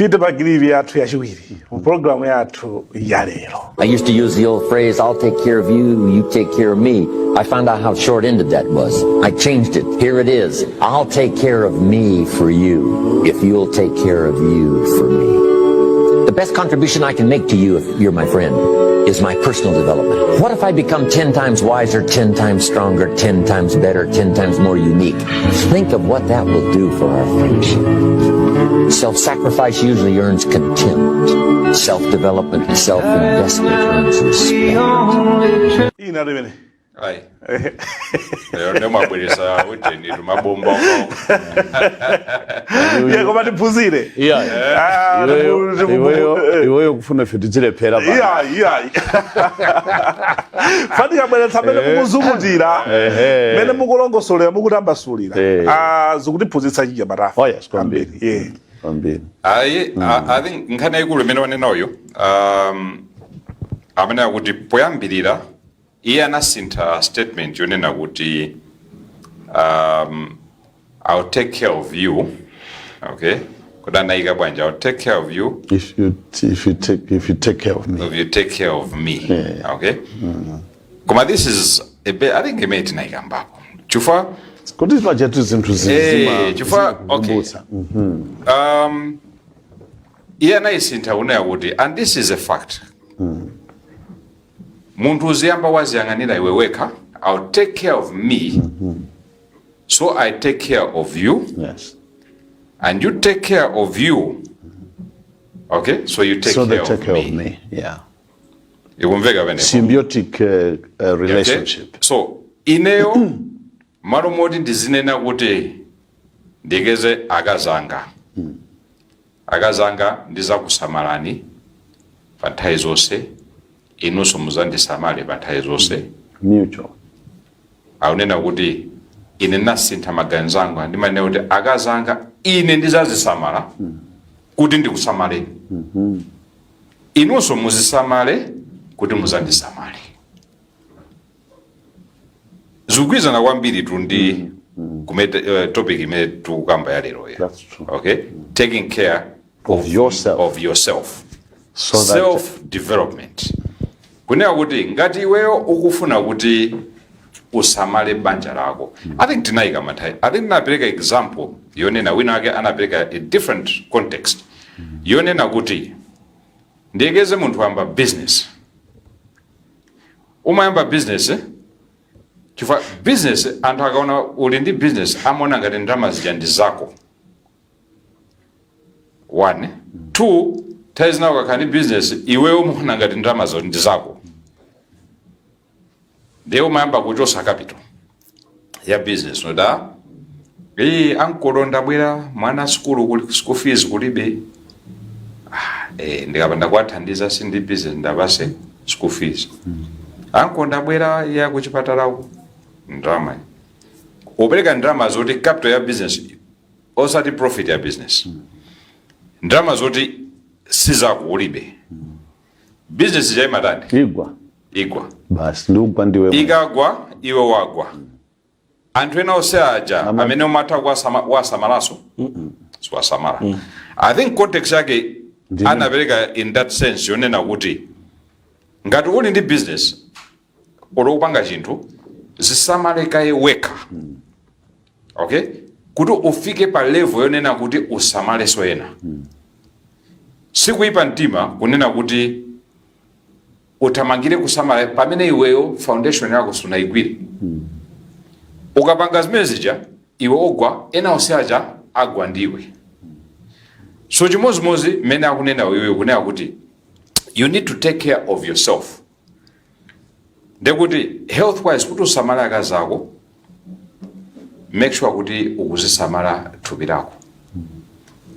Tipite pa clip yathu yachiwiri mu programu yathu ya lero. I used to use the old phrase, "I'll take care of you, you take care of me." I found out how short-ended that was. I changed it. Here it is. I'll take care of me for you if you'll take care of you for me. The best contribution I can make to you, if you're my friend, is my personal development. What if I become 10 times wiser, 10 times stronger, 10 times better, 10 times more unique? Think of what that will do for our friendship. Self-sacrifice usually earns contempt. Self-development and self-investment earns respect. Ina limene. Ayi, lero ndimabweresa ujeni tumabomba. Yeah, koma tiphunzire. Iya. Ah, Iweyo kufuna ife tidzilephera pa. Iya, fanika bweretsa mene mukuzungutira, mene mukulongosolera, mukutambasulira. Ah, zikutiphunzitsa chinyamatafa. Oh yes, kwambiri. Yeah. Kwambiri. Ayi, I think nkhani yayikulu imene wanenayo, amene akuti poyambirira iye anasintha statement yonena kuti "I'll take care of you," okay, kuti anayika bwanji? "I'll take care of you If you take care of me." If you take care of me. Okay, koma this is a bit, I think imene tinayikambapo chifukwa Kuti pachetu zinthu Chifukwa, okay. zimakumbutsa. Iye anayisintha kunena kuti, and this is a fact, munthu uziyamba waziyang'anira iwe wekha. "I'll take care of me so I take care of you and you take care of you," okay, so you take So they care take of care me. Of me, yeah. Ikumveka penepo? Symbiotic relationship. Okay? So ineyo malo moti ndizinena kuti ndikeze akazanga, akazanga ndizakusamalani pa nthawi zonse, inunso muzandisamale pa nthawi zonse. Mutual. Akunena kuti ine nasintha maganizo anga, ndimanena kuti akazanga ine ndizazisamala kuti ndikusamaleni, inunso muzisamale kuti muzandisamale. Zikugwirizana kwambiri tu ndi kumene topic imene tikukamba ya leroyo. That's true. Okay, taking care of yourself. Of yourself. So that Self development, kunena kuti ngati iweyo ukufuna kuti usamale banja lako, I think tinayika mathayi, I think tinapereka example yonena wina ake anapereka a different context yonena kuti ndiyekeze munthu wayamba business. Umayamba business, eh? Chifukwa business, anthu akaona uli ndi business amaona ngati ndalama zija ndi zako. One, two, nthawi zina ukakhala ndi business iweyo umaona ngati ndalama zo ndi zako, ndiye umayamba kuchosa capital ya business noda. Ee, ankolo, ndabwera, mwana sukulu kuli school fees kulibe. Ah, ndikapanda kuwathandiza sindi business, ndapase school fees. Anko, ndabwera, ya kuchipatala ndalama. Upereka ndalama zoti capital ya business, osati profit ya business, ndalama zoti sizako, ulibe, business chaimatani? Igwa. Igwa. Basi, ndikugwa ndiwe. Ikagwa iwe wagwa. Anthu ena onse aja amene umatha kuwasamalaso siwasamala. I think context yake anapereka in that sense yonena kuti ngati uli ndi business olo kupanga chinthu, zisamale kaye wekha, okay, kuti ufike pa level yonena kuti usamaleso ena. Sikuipa mtima kunena kuti uthamangire kusamala pamene iweyo foundation yako sunayigwire. Ukapanga zimene zija iwe ogwa, ena onse aja agwa ndiwe. So chimozimozi mmene akunena iweyo, kunena kuti you need to take care of yourself, ndekuti health wise kuti usamale akazi ako, make sure kuti ukuzisamala thupi lako.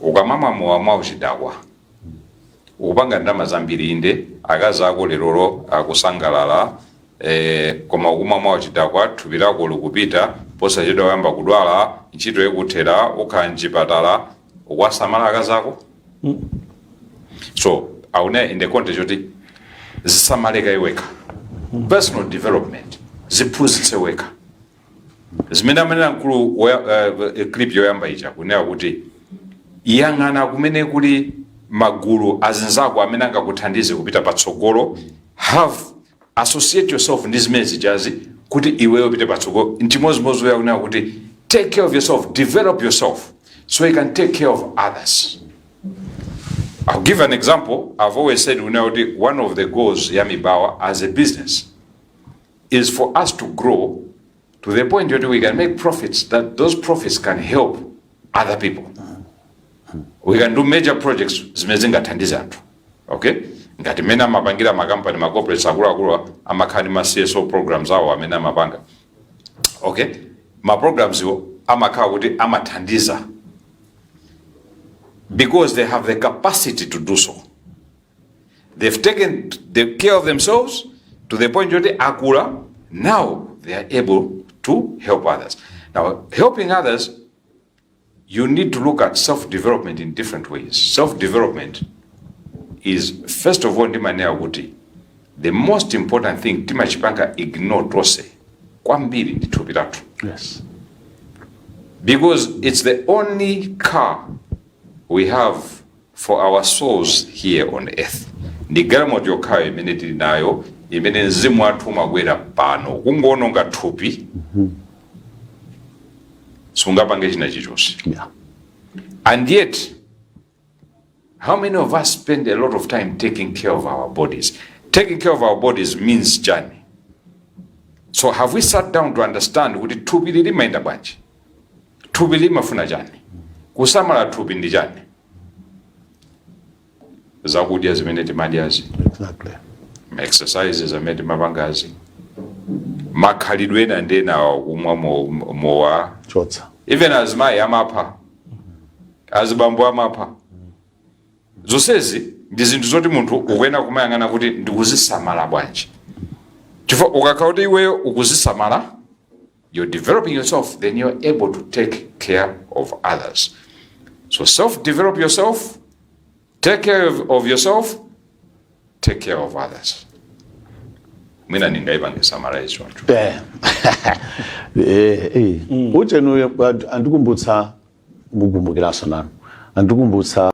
Ukamamwa mowa mwa uchidakwa, ukupanga ndalama zambiri, inde, akazi ako lerolo akusangalala, koma ukumwa mwa uchidakwa, thupi lako likupita. Posachedwa kuyamba kudwala, ntchito ikuthera, ukhala mchipatala. Ukuwasamala akazi ako? So aune in the context yoti zisamaleka iwekha, personal development, ziphunzitse wekha zimene amanena mkulu clip yoyamba ija, kunena kuti yang'ana kumene kuli. Magulu azinzako amene angakuthandize kupita patsogolo, have associate yourself ndi zimene zijazi kuti iweyo upite patsogolo. Nchimozimozi uyakunena kuti take care of yourself, develop yourself so you can take care of others. I'll give an example. I've always said kuti one of the goals ya Mibawa as a business is for us to grow to the point where we can make profits, that those profits can help other people. We can do major projects zimene zingathandize anthu, okay? Ngati mmene amapangira makampani, ma corporates akuluakulu amakhala ndi ma CSO programs awo amene amapanga, okay? Ma programs iwo amakhala kuti amathandiza because they have the capacity to do so. They've taken the care of themselves to the point yoti akula, now they are able to help others. Now, helping others, you need to look at self-development in different ways. Self-development is, first of all, ndimanena kuti the most important thing timachipanga ignore tonse kwambiri ndi thupi lathu, because it's the only car we have for our souls here on earth. Ndi galimoto yokhayo imene tili nayo imene mzimu wathu umakwera pano. Kungoononga thupi, sungapange china chilichonse. And yet, how many of us spend a lot of time taking care of our bodies? Taking care of our bodies means chani? So have we sat down to understand kuti thupi limayenda bwanji, thupi limafuna chani, kusamala thupi ndi chani, zakudya zimene timadyazi, exercises amene timapangazi, makhalidwe ena ndi ena awa, kumwa mowa, Chotsa. Even azimayi amapha, azibambo amapha. Zonsezi ndi zinthu zoti munthu ukuyenera kumayang'ana kuti ndikuzisamala bwanji, chifukwa ukakhala kuti iweyo ukuzisamala, you're developing yourself, then you're able to take care of others. So self develop yourself, take care of yourself, take care of others. Mwina ndingayipange summarize choncho. Eh. Ucheni andikumbutsa, mukumbukiranso nanu, andikumbutsa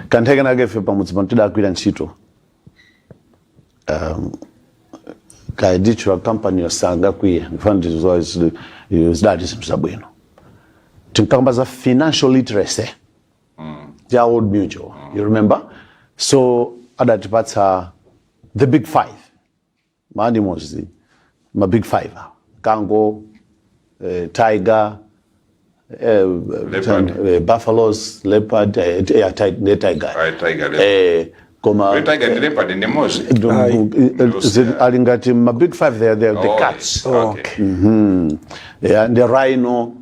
kantheke nake ife pamudzi pano tidagwira ntchito kaedichula company yosangakwiye ndifana zidali zinthu zabwino. Tinkakamba za financial literacy ya Old Mutual, you remember? So adatipatsa the big five ma animals, ma big five: kango, tiger, Leopard. Buffaloes, leopard, yeah, ne tiger. Right, tiger, leopard. Koma Red tiger ndi leopard ndi mozi. Ali ngati ma big five, they're the Oh, cats. Okay. Yeah, the rhino,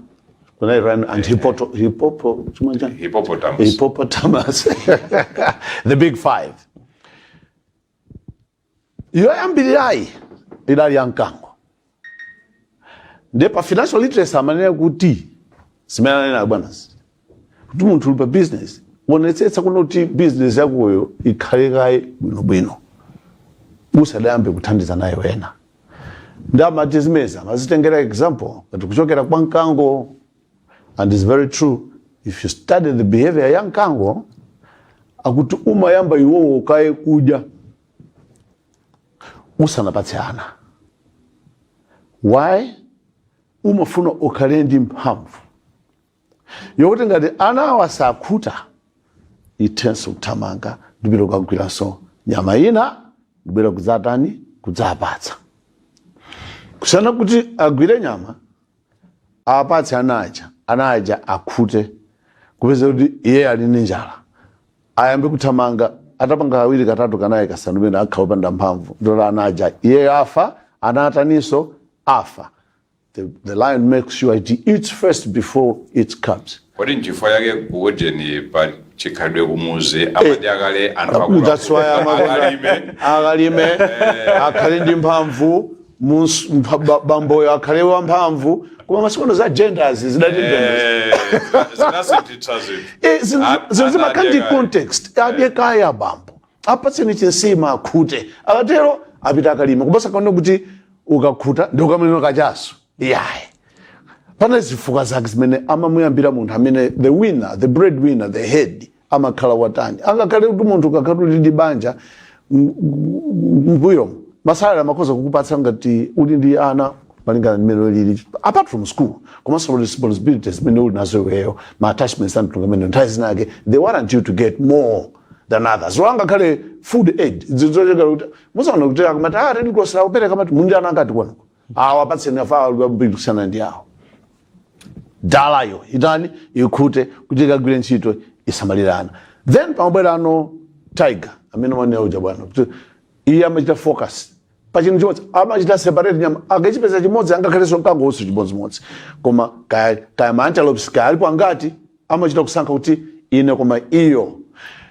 kuna rhino and hippopo chimanja? Hippopotamus. Hippopotamus, the big five. Yoyambirirayi idali ya mkango. Ndiye pa financial literacy amanena kuti zimene anena bwana, kuti munthu uli pa business, onetsetsa kuno kuti business yakoyo ikhale kaye bwinobwino usadayambe kuthandiza nayo ena. Ndi amati zimezi amazitengera example ngati kuchokera kwa mkango, and it's very true. If you study the behavior ya mkango, akuti umayamba iwowo kaye kudya usanapatse ana. Why? Umafuna ukhale ndi mphamvu yokuti ngati ana awa sakhuta, ithenso kuthamanga ndipita kukagwiranso nyama ina, ndibwera kudzatani, kudzapatsa, kusiyana kuti agwire nyama apatse ana aja, ana aja akhute, kupeza kuti iye ali ndi njala, ayambe kuthamanga, atapanga kawiri, katatu, kanayi, kasanu, pena akhala opanda mphamvu, ndoti ana aja iye afa, ana ataninso afa. The lion makes sure it eats first before it comes. Kodi nchifukwa chake kuwojeni pa chikhalidwe kumuzi amadya kale anthu akulu? That's why akalime. Akalime, akhale ndi mphamvu, bamboyo akhale wamphamvu. Koma masiku ano za genders zidati Zinasintha zinthu. Zinthu zimakhala ndi Adye kale. context. Adye kaya bambo, apatseni chinsima akhute, akatero apita akalima. Kupasa kaone kuti ukakhuta ndi ukamene kachaso, iyayi. Pana zifukwa zake zimene amamuyambira munthu amene the winner, the breadwinner, the head amakhala watani. Angakhale kuti munthu ukakhala uli ndi banja mbuyo ma salary amakhoza kukupatsa ngati uli ndi ana malingana ndi mmene ulili, apart from school komanso responsibilities zimene uli nazo iweyo, ma attachments anthu amene nthawi zinake they warrant you to get more than others. So angakhale food aid zochokera kuti muzaona kuti akamati, ah, Red Cross akupereka, amati mundi ana angati kwanuko, awa apatseni, afa ambiri kusiyana ndi awo. Dalayo itani, ikhute kuti ikagwire ntchito, isamalirana. Then pamabwera ano tiger amene maonera uja bwana, kuti iye amachita focus pa chinthu chimodzi, amachita separate nyama akachipeza chimodzi, angakhalenso mkango wonse chimodzimodzi, koma kaya ma antelopes kaya alipo angati, amachita kusankha kuti ine koma iyo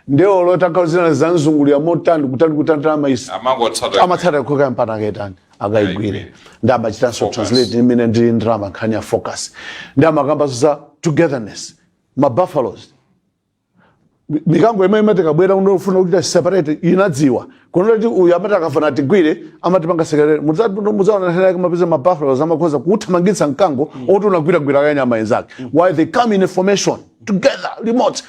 ndiwo lotakhauzirana zanzungulira motani kutani kutani amaisi Amangotsata. Amatsata khoka mpaka akaitani, akaigwire. Akaigwire. Ndi amachitanso Focus. translate imene ndili ndalama, nkhani ya focus. Ndi amakambanso za togetherness, ma buffaloes, mikango imene imati kabwera unofuna kuchita separate, inadziwa kunoti uyu amati akafuna atigwire amatipanga separate. Mudzaona nthawi yake mapeza ma buffaloes amakhoza kuthamangitsa mkango oti unagwiragwira kanyama inzake. Why? They come in a formation together limodzi,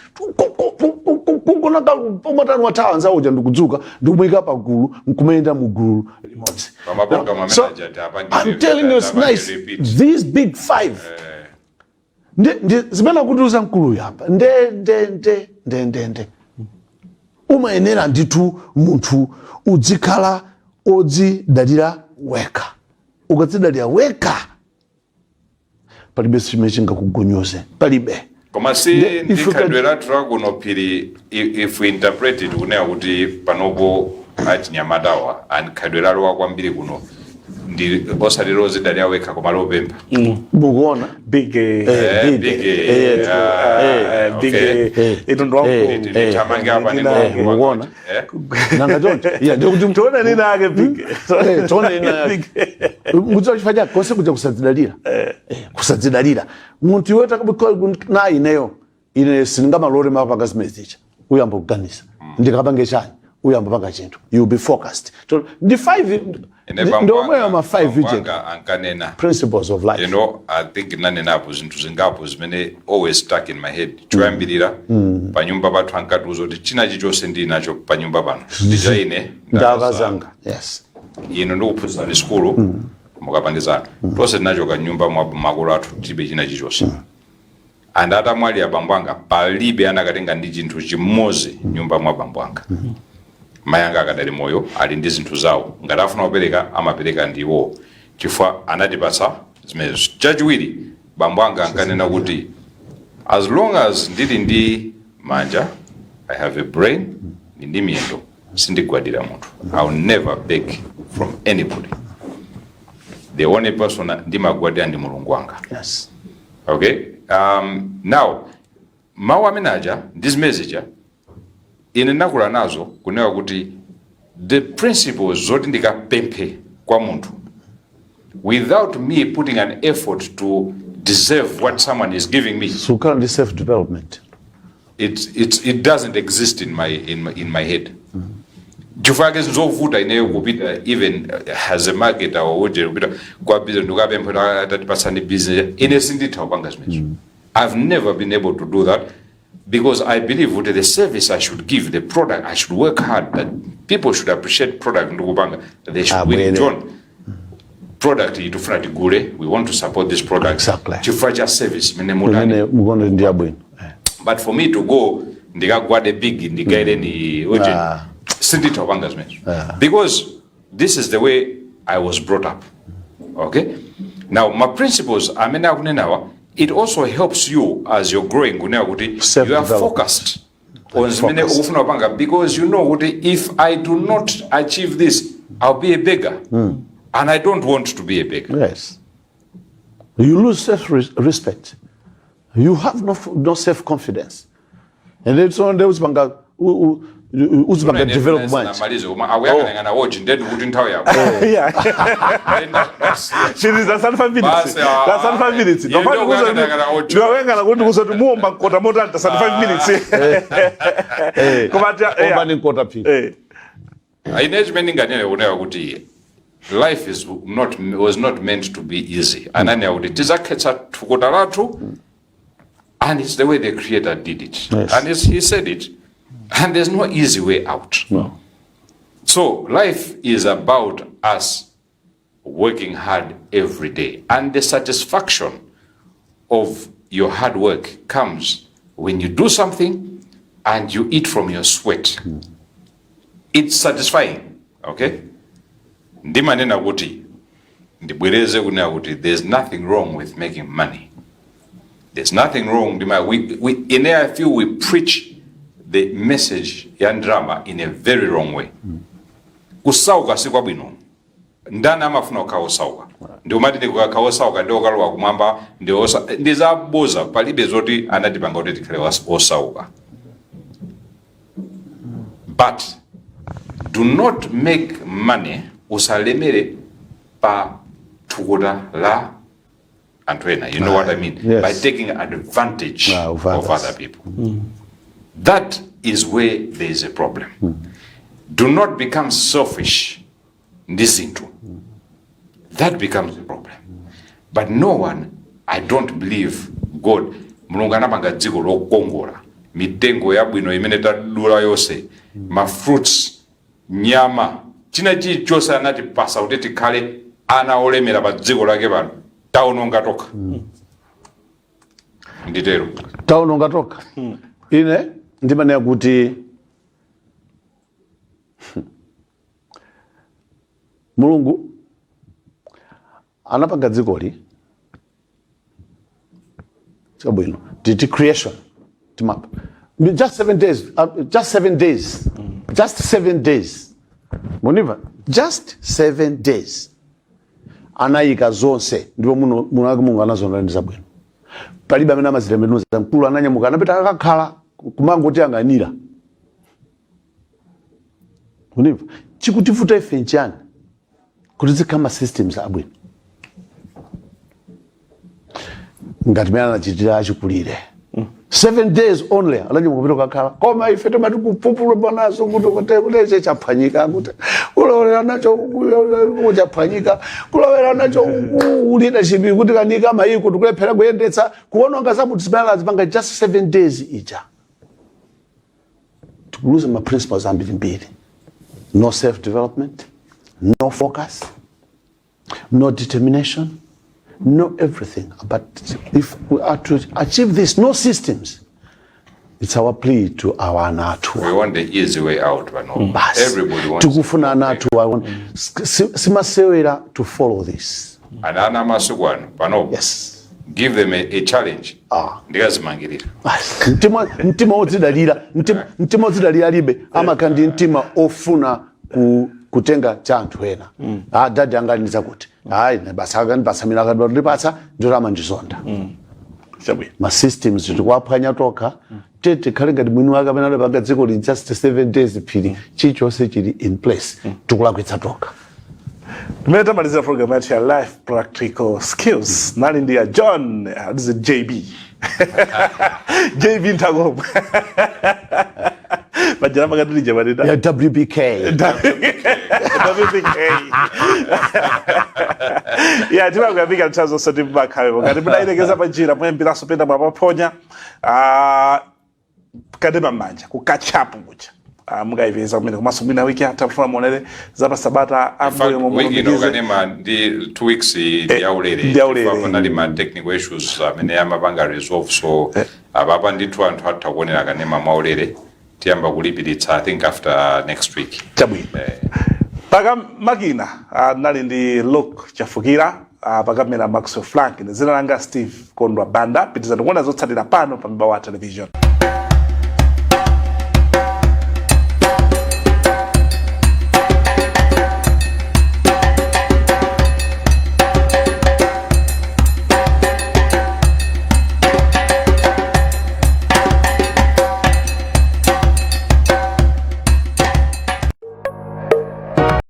umatani, wathawa anzawo uja ndikudzuka ndikumuyika pagulu nkumayenda mu gulu limodzi. Pama program amene So, aja ati I'm telling you, it's apange nice. repeat. These big five ndi zimene akutiuza mkuluyu apa, nde nde nde nde nde nde umayenera ndithu munthu udzikhala odzidalira wekha. Ukadzidalira wekha, palibe chimene chingakugonyoze, palibe. Koma si If you can- ndikhalidwe lathu lakuno phiri, if we interpret it kunena kuti panopo achinyamatawa and khalidwe lalowa kwambiri kuno ndi osati lozidalira wekha koma lopempha. Mukuona? Big big, big, big. Okay. Ito ndo wamkulu. Ndithamange apa. Mukuona? Nanga choncho iya ndikuti Tione nina yake big. Tione nina yake. Mudziwa chifukwa chake konse kuja kusadzidalira. Kusadzidalira munthu iwe na ineyo ine sindingamalole mapanga zimene zicha. Uyamba kuganiza, ndikapange chani? Uyamba panga chinthu, you be focused. So ndi five, ndi omweyo ma five ije anga ankanena principles of life. I think nanenapo zinthu zingapo zimene always stuck in my head. Choyambirira, pa nyumba pathu ankatiuza kuti china chilichonse ndili nacho pa nyumba pano ndi cha ine. Ndakazanga, yes. Ino ndikuphunzitsani sukulu, mukapangizana tonse tinachoka nyumba mwa makolo athu tilibe china chilichonse, and atamwalira abambo anga palibe anakatenga ndi chinthu chimodzi nyumba mwa abambo anga. Mayi anga akadali moyo, ali ndi zinthu zawo, ngati afuna kupereka amapereka ndiwo, chifukwa anatipatsa zimenezo. Chachiwiri, bambo anga ankanena kuti as long as ndili ndi manja, I have a brain, ndi ndi miyendo, sindigwadira munthu. I will never beg from anybody. The only person ndimagwadira ndi Mulungu wanga. Okay, now mawu amene aja ndi zimene zija ine ndakula nazo, kunena kuti the principles zoti ndikapemphe kwa munthu without me putting an effort to deserve what someone is giving me, sukhala ndi self development. It doesn't exist in my head. Chifukwa chake nzovuta ineyo kupita even as a marketer or uje kupita kwa business ndikapempha atatipatsani business, ine sinditha kupanga zimenezo. I've never been able to do that because I believe kuti the service I should give, the product I should work hard, that people should appreciate product ndikupanga, they should win. Abwere. John, product iyi tifuna tigule, we want to support this product chifukwa cha service imene mutani imene mukuona ndi yabwino. But for me to go ndikagwade big ndikaire ni uje, sinditha kupanga zimenezo because this is the way I was brought up. Okay, now my principles amene akunenawa, it also helps you as you're growing kunena kuti you are Self-development. focused on zimene Focused. ukufuna kupanga, because you know kuti if I do not achieve this, I'll be a beggar, and I don't want to be a beggar. Yes, you lose self respect, you have no self confidence, and then so nde uzipanga develop bwanji? Namalize, koma akuyang'anayang'ana wochi ndetu kuti nthawi yako. Chili zasali 5 minutes. Basi, ah, Zasali 5 minutes. Iye ndio kuyang'anayang'ana wochi. Ndikuyang'ana kuti kuzoti muomba mkota motani, tasali 5 minutes. Koma Omba ni mkota phiri. Ine chimene ndinganene kunena kuti Life is not was not meant to be easy. Ananena kuti tizakhetsa thukuta lathu, and it's the way the Creator did it. And he said it, and there's no easy way out. No. So life is about us working hard every day, and the satisfaction of your hard work comes when you do something and you eat from your sweat. It's satisfying. Okay, ndimanena kuti, ndibwereze kunena kuti there's nothing wrong with making money. There's nothing wrong. We, in I feel we preach the message ya ndalama in a very wrong way. Kusauka si kwabwino. Ndani amafuna kukhala osauka? Ndi umati ndikukakhala osauka ndi okalowa kumwamba? Ndi zaboza. Palibe zoti anatipanga kuti tikhale osauka. But do not make money, usalemere pa thukuta la anthu ena. You know what I mean? Yes. By taking advantage Of of others. Other people. That is where there is a problem. Do not become selfish ndi zinthu. That becomes a problem. But no one, I don't believe God, Mulungu anapanga dziko lokongola, mitengo yabwino imene tadula yonse, ma fruits, nyama, china chilichonse anatipasa kuti tikhale ana olemera pa dziko lake pano. Taononga tokha. Nditero. Taononga tokha. Ine ndimanena kuti Mulungu anapanga dzikoli chabwino, titi creation timapa just 7 days, just 7 days, just 7 days, muniva, just 7 days anayika zonse, ndipo muno muno Mulungu anazona ndi zabwino. Palibe amene amazitembenuza. Mkulu ananyamuka, anapita, akakhala kumangoti ang'anira. Unimva? Chikutivuta ife nchani kuti zikhala systems abwino ngati mene anachitira achikulire? 7 days only ananyamuka, kupita kukakhala. Koma ife timati kupupuluma nazo kuti kuti chaphwanyika, kuti kulowera nacho ku chaphwanyika, kulowera nacho ku leadership kuti kanika mayiko, tikulephera kuyendetsa, kuononga zamunthu zimene azipanga just 7 days ija. Tikuluza ma principles ambirimbiri: no self development, no focus, no determination, no everything. But if we are to achieve this, no systems. It's our plea to our ana athu. We want the easy way out pano. Basi. Everybody wants. Tikufuna ana athu simasewera to follow this. Ana ana masiku ano panopo, give them a challenge, ndikazimangirira. Basi. Mtima wodzidalira, mtima wodzidalira alibe. Amakhala ndi mtima ofuna kutenga cha anthu ena. Ah, dadi anganiza kuti hayi basi akandipatsa mina, akandipatsa ndiro amandizonda. Chabwino. Ma systems tikuwaphwanya tokha. Tete tikhale ngati mwini wake amene adapanga dziko li just 7 days, phiri chilichonse chili in place. Tikulakwitsa tokha. Timene tamalizira program yathu ya Life Practical Skills, nali ndi ya John, this is JB, JB Ntakomwe pajana pakatulija patita Ya WBK. WBK ya. Timakuyamika nthawi zonse timakhalepo. Ngati mudayilekeza pa njira, muyambiranso penda mwapaphonya, kanema m'manja kukachapu kuja, mukayipeza kumene. Komanso mwina wiki atha kufuna muonere za pasabata ambuyo. Wiki ino kanema ndi 2 weeks ndi yaulere. Ndi yaulere. Chifukwa panali ma technical issues amene amapanga resolve, so apapa ndithu anthu atha kuonera kanema mwaulere. Tiyamba kulipiritsa, I think, after next week. Chabwino. Paka makina nali ndi Luke Chafukira, pakamera Maxwell Frank. Dzina langa Steve Kondwa Banda. Pitizani kuona zotsatira pano pa Mibawa Television.